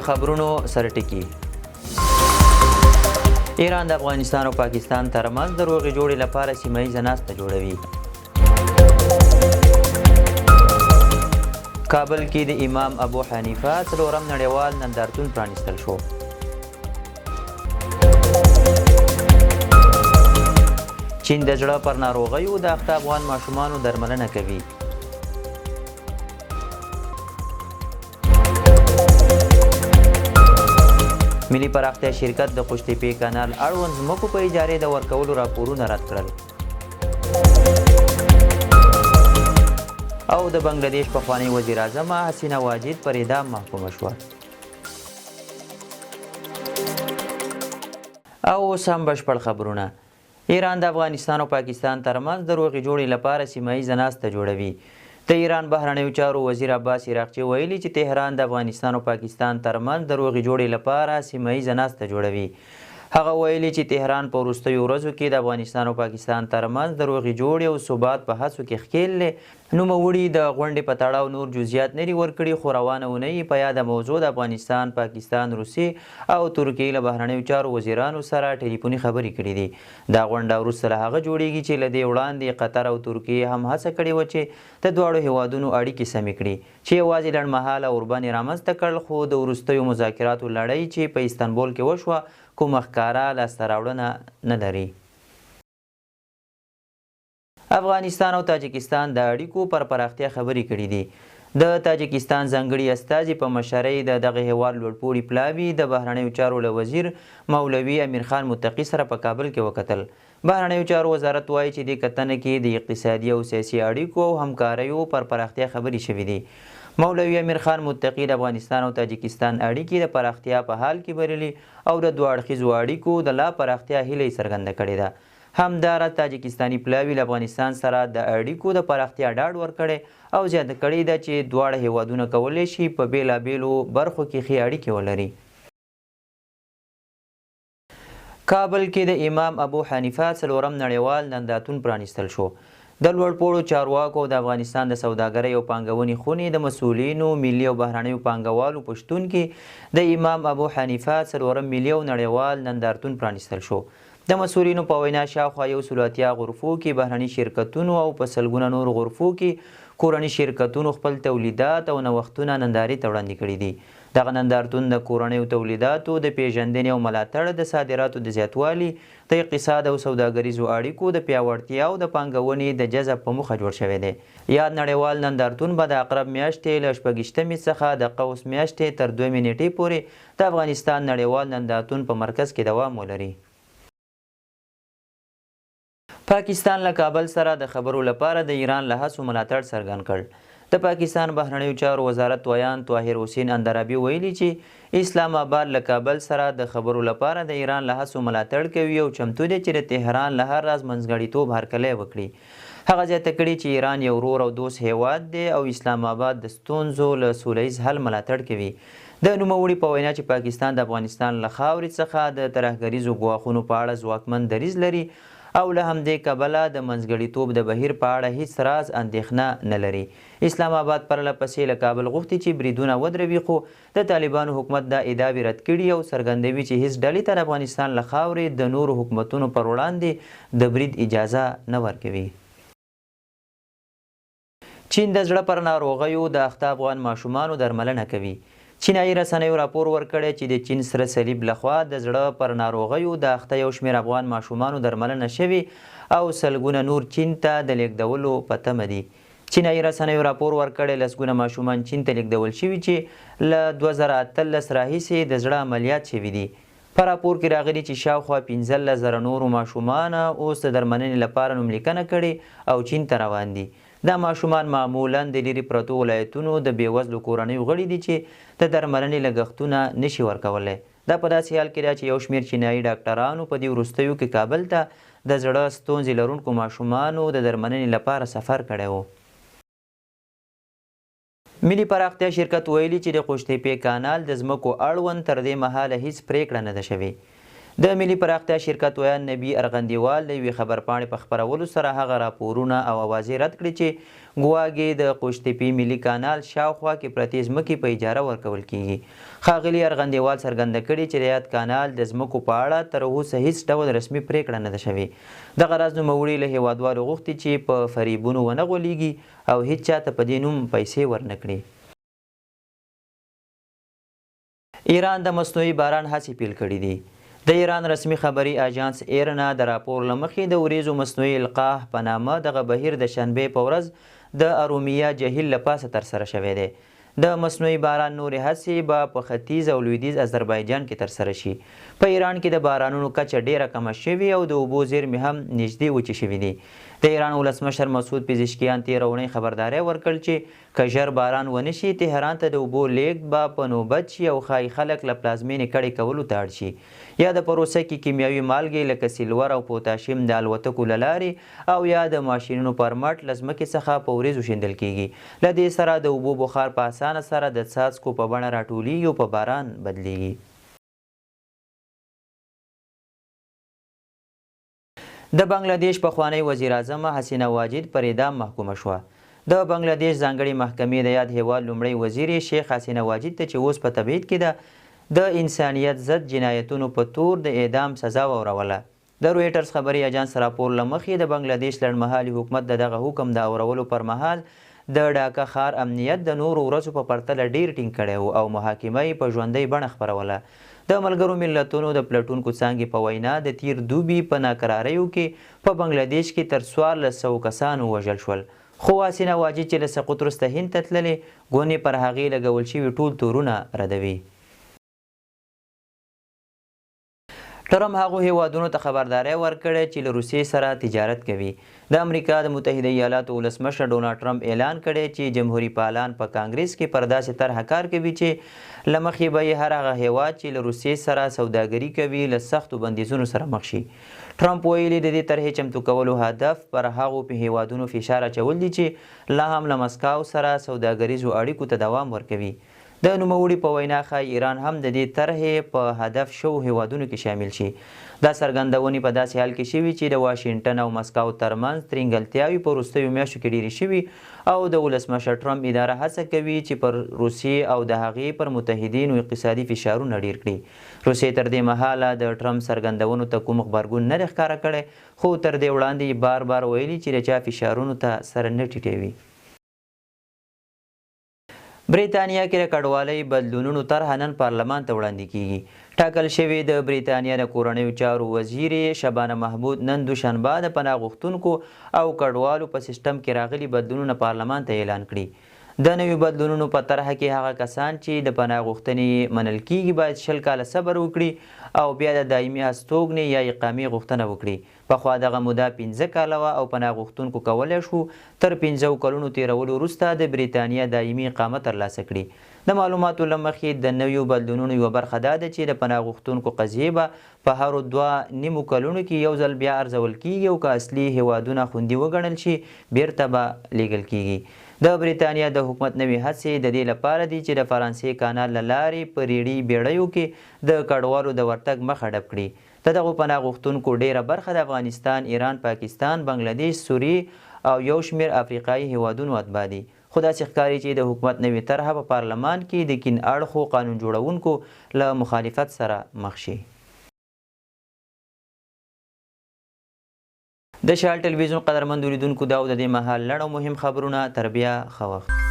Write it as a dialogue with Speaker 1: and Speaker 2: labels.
Speaker 1: خبرونو سرټکی. ایران د افغانستان او پاکستان ترمنځ د روغې جوړې لپاره سیمه ییزه ناسته جوړوي. کابل کې د امام ابو حنیفه څلورم نړیوال نندارتون پرانیستل شو. چین د زړه پر ناروغیو د اخته افغان ماشومانو درملنه کوي. ملي پراختیا شرکت د قوشتېپې کانال اړوند ځمکو په اجارې د ورکولو راپورونه رد کړل. او د بنګلادیش پخوانۍ وزیر اعظمه حسینه واجد پر اعدام محکومه شوه. او اوس هم بشپړ خبرونه. ایران د افغانستان او پاکستان ترمنځ د روغې جوړې لپاره سیمه ییزه ناسته جوړوي. د ایران بهرنیو چارو وزیر عباس عراقچي ویلي چې تهران د افغانستان او پاکستان ترمنځ د روغې جوړې لپاره سیمه ییزه ناسته جوړوي. هغه ویلي چې تهران په وروستیو ورځو کې د افغانستان او پاکستان ترمنځ د روغې جوړې او ثبات په هڅو کې ښکېل دی. نوموړي د غونډې په تړاو نور جزئیات نه دي ورکړي، خو روانه اونۍ یې په یاده موضوع د افغانستان، پاکستان، روسیې او ترکیې له بهرنیو چارو وزیرانو سره ټیلیفوني خبرې کړې دي. دا غونډه وروسته له هغه جوړېږي چې له دې وړاندې قطر او ترکیې هم هڅه کړې وه چې د دواړو هېوادونو اړیکې سمې کړي، چې یوازې لنډمهاله اوربند یې رامنځته کړ، خو د وروستیو مذاکراتو لړۍ چې په استانبول کې وشوه، کومه ښکاره لاسته راوړنه نه لري. افغانستان او تاجکستان د اړیکو پر پراختیا خبرې کړې دي. د تاجکستان ځانګړي استازي په مشرۍ د دغه هېواد لوړپوړي پلاوي د بهرنیو چارو له وزیر مولوي امیرخان متقي سره په کابل کې وکتل. بهرنیو چارو وزارت وايي چې دې کتنه کې د اقتصادي او سیاسي اړیکو او همکاریو پر پراختیا خبرې شوې دي. مولوي امیرخان متقي د افغانستان او تاجکستان اړیکې د پراختیا په حال کې بللي او د دوه اړخیزو اړیکو د لا پراختیا هیله یې څرګنده کړې ده. همداراز تاجکستاني پلاوي له افغانستان سره د اړیکو د پراختیا ډاډ ورکړی او زیاته کړې ده چې دواړه هېوادونه کولی شي په بېلابېلو برخو کې ښې اړیکې ولري. کابل کې د امام ابو حنیفه څلورم نړیوال نندارتون پرانیستل شو. د لوړپوړو چارواکو او د افغانستان د سوداګرۍ او پانګونې خونې د مسؤلینو، ملي او بهرنیو پانګوالو په شتون کې د امام ابو حنیفه څلورم ملي او نړیوال نندارتون پرانیستل شو. د مسؤلینو په وینا شاوخوا 180 غرفو کې بهرني شرکتونو او په سلګونه نورو غرفو کې کورني شرکتونو خپل تولیدات او نوښتونه نندارې ته وړاندې کړي دي. دغه نندارتون د کورنیو تولیداتو د پېژندنې او ملاتړ، د صادراتو د زیاتوالي، د اقتصاد او سوداګریزو اړیکو د پیاوړتیا او د پانګونې د جذب په موخه جوړ شوی دی. یاد نړیوال نندارتون به د عقرب میاشتې له 26مې څخه د قوس میاشتې تر 2مې نېټې پورې د افغانستان نړیوال نندارتون په مرکز کې دوام ولري. پاکستان له کابل سره د خبرو لپاره د ایران له هڅو ملاتړ څرګند کړ. د پاکستان بهرنیو چارو وزارت ویاند طاهر حسین اندرابي ویلي چې اسلام آباد له کابل سره د خبرو لپاره د ایران له هڅو ملاتړ کوي او چمتو دی چې د تهران له هر راز منځګړیتوب هرکلی وکړي. هغه زیاته کړې چې ایران یو ورور او دوست هېواد دی او اسلام آباد د ستونزو له سوله ییز حل ملاتړ کوي. د نوموړي په وینا چې پاکستان د افغانستان له خاورې څخه د ترهګریزو ګواښونو په اړه ځواکمن دریځ لري او له همدې کبله د منځګړیتوب د بهیر په اړه هیڅ راز اندېښنه نه لري. اسلام آباد پرله پسې له کابل غوښتي چې بریدونه ودروي، خو د طالبانو حکومت دا ادعاوې رد کړي او څرګندوي چې هیڅ ډلې ته د افغانستان له خاورې د نورو حکومتونو پر وړاندې د برید اجازه نه ورکوي. چین د زړه پر ناروغیو د اخته افغان ماشومانو درملنه کوي. چینایي رسنیو راپور ورکړی چې د چین سره صلیب لخوا د زړه پر ناروغیو د اخته یو شمېر افغان ماشومانو درملنه شوې او سلګونه نور چین ته د لېږدولو په تمه دي. چینایي رسنیو راپور ورکړی، لسګونه ماشومان چین ته لېږدول شوي چې له 2018 راهیسې د زړه عملیات شوي دي. په راپور کې راغلي چې شاوخوا 15,000 نورو ماشومان اوس د درملنې لپاره نوملیکنه کړې او چین ته روان دي. دا ماشومان معمولاً د لیرې پرتو ولایتونو د بېوزلو کورنیو غړي دي چې د درملنې لګښتونه نه شي ورکولی. دا په داسې حال کې ده چې یو شمېر چینایي ډاکټرانو په دې وروستیو کې کابل ته د زړه ستونزې لرونکو ماشومانو د درملنې لپاره سفر کړی و. ملي پراختیا شرکت ویلي چې د قوشتېپې کانال د ځمکو اړوند تر دې مهاله هیڅ پرېکړه نه ده شوې. د ملي پراختیا شرکت ویاند نبي ارغندیوال د یوې خبرپاڼې په خپرولو سره هغه راپورونه او اوازې رد کړې چې ګواګې د قوشتېپې ملي کانال شاوخوا کې پرتې ځمکې په اجاره ورکول کېږي. ښاغلي ارغندیوال څرګنده کړې چې د یاد کانال د ځمکو په اړه تر اوسه هیڅ ډول رسمي پرېکړه نه ده شوې. دغه راز نوموړي له هېوادوالو غوښتي چې په فریبونو ونه غولېږي او هیڅ چا ته په دې نوم پیسې ورنه کړي. ایران د مصنوعي باران هڅې پیل کړې دي. د ایران رسمي خبري اژانس ایرنا د راپور له مخې د وریځو مصنوعي القاح په نامه دغه بهیر د شنبې په ورځ د ارومیه جهیل له پاسه ترسره شوی دی. د مصنوعي باران نورې هڅې به په ختیځ او لویدیځ اذربایجان کې ترسره شي. په ایران کې د بارانونو کچه ډېره کمه شوې او د اوبو زیرمې هم نږدې وچې شوې دي. د ایران ولسمشر مسعود پزشکیان تېره اونۍ خبرداری ورکړ چې که ژر باران ونه شي، تهران ته د اوبو لېږد به په نوبت شي او ښايي خلک له پلازمېنې کډې کولو ته اړ شي. یاده پروسه کې کیمیاوي مالګې لکه سیلور او پوتاشیم د الوتکو له لارې او یا د ماشینونو پر مټ له ځمکې څخه په ورېځو شیندل کېږي. له دې سره د اوبو بخار په اسانه سره د څاڅکو په بڼه راټولېږي او په باران بدلېږي. د بنګله دېش پخوانۍ وزیراعظمه حسینه واجد پر اعدام محکومه شوه. د بنګله دېش ځانګړې محکمې د یاد هېواد لومړۍ وزیرې شیخ حسینه واجد ته چې اوس په تبعید کې ده، د انسانیت ضد جنایتونو په تور د اعدام سزا واوروله. د رویټرز خبري اژانس راپور له مخې د بنګله دېش لنډمهالي حکومت د دغه حکم د اورولو پر مهال د ډاکه ښار امنیت د نورو ورځو په پرتله ډېر ټینګ کړی و او محاکمه یې په ژوندۍ بڼه خپروله. د ملګرو ملتونو د پلټونکو څانګې په وینا، د تېر دوبي په ناکراریو کې په بنګله دېش کې تر 14 سوو کسان ووژل شول. خو حسینه واجد چې له سقوط وروسته هند ته تللې، ګوند یې پر هغې لګول شوي ټول تورونه ردوي. ټرمپ هغو هېوادونو ته خبرداری ورکړی چې له روسیې سره تجارت کوي. د امریکا د متحده ایالاتو ولسمشر ډونالډ ټرمپ اعلان کړی چې جمهوري پالان په کانګریس کې پر داسې طرحه کار کوي چې له مخې به یې هر هغه هېواد چې له روسیې سره سوداګري کوي له سختو بندیزونو سره مخ شي. ټرمپ ویلي، د دې طرحې چمتو کولو هدف پر هغو هېوادونو فشار اچول دي چې لا هم له مسکو سره سوداګریزو اړیکو ته دوام ورکوي. د نوموړي په وینا ښايي ایران هم د دې طرحې په هدف شوو هېوادونو کې شامل شي. دا څرګندونې په داسې حال کې شوي چې د واشنګټن او مسکو ترمنځ ترینګلتیاوې په وروستیو میاشتو کې ډېرې شوي او د ولسمشر ټرمپ اداره هڅه کوي چې پر روسیې او د هغې پر متحدینو اقتصادي فشارونه ډېر کړي. روسیې تر دې مهاله د ټرمپ څرګندونو ته کوم غبرګون نه دی ښکاره کړی، خو تر دې وړاندې یې بار بار ویلي چې د چا فشارونو ته سر نه ټیټوي. بریتانیا کې د کډوالۍ بدلونونو طرحه نن پارلمان ته وړاندې کیږي. ټاکل شوې د بریتانیا د کورنیو چارو وزیرې شبانه محمود نن دوشنبه د پناه غوښتونکو او کډوالو په سیستم کې راغلي بدلونونه پارلمان ته اعلان کړي. د نویو بدلونونو په طرحه کې هغه کسان چې د پناه غوښتنې یې منل کیږي باید 20 کاله صبر وکړي او بیا د دایمي استوګنې یا اقامې غوښتنه وکړي. پخوا دغه موده 5 کاله وه او پناه غوښتونکو کولای شو تر 5 کلونو تېرولو وروسته د بریتانیا دایمي اقامه ترلاسه کړي. د معلوماتو له مخې د نویو بدلونونو یوه برخه دا ده چې د پناه غوښتونکو قضیې به په هرو 2.5 کلونو کې یو ځل بیا ارزول کېږي او که اصلي هېوادونه خوندي وګڼل شي بېرته به لېږل کېږي. د بریتانیا د حکومت نوې هڅې د دې لپاره دي چې د فرانسې کانال له لارې په ریړي بېړیو کې د کډوالو د ورتګ مخه ډب کړي. د دغو پناه غوښتونکو ډېره برخه د افغانستان، ایران، پاکستان، بنګله دېش، سوریې او یو شمېر افریقايي هېوادونو اتباع دي. خو داسې ښکاري چې د حکومت نوې طرحه په پارلمان کې د کین اړخو قانون جوړوونکو له مخالفت سره مخ شي. د شال ټلویزیون قدرمندو لیدونکو دا و د دې مهال لنډ او مهم خبرونه. تر بیا ښه وخت.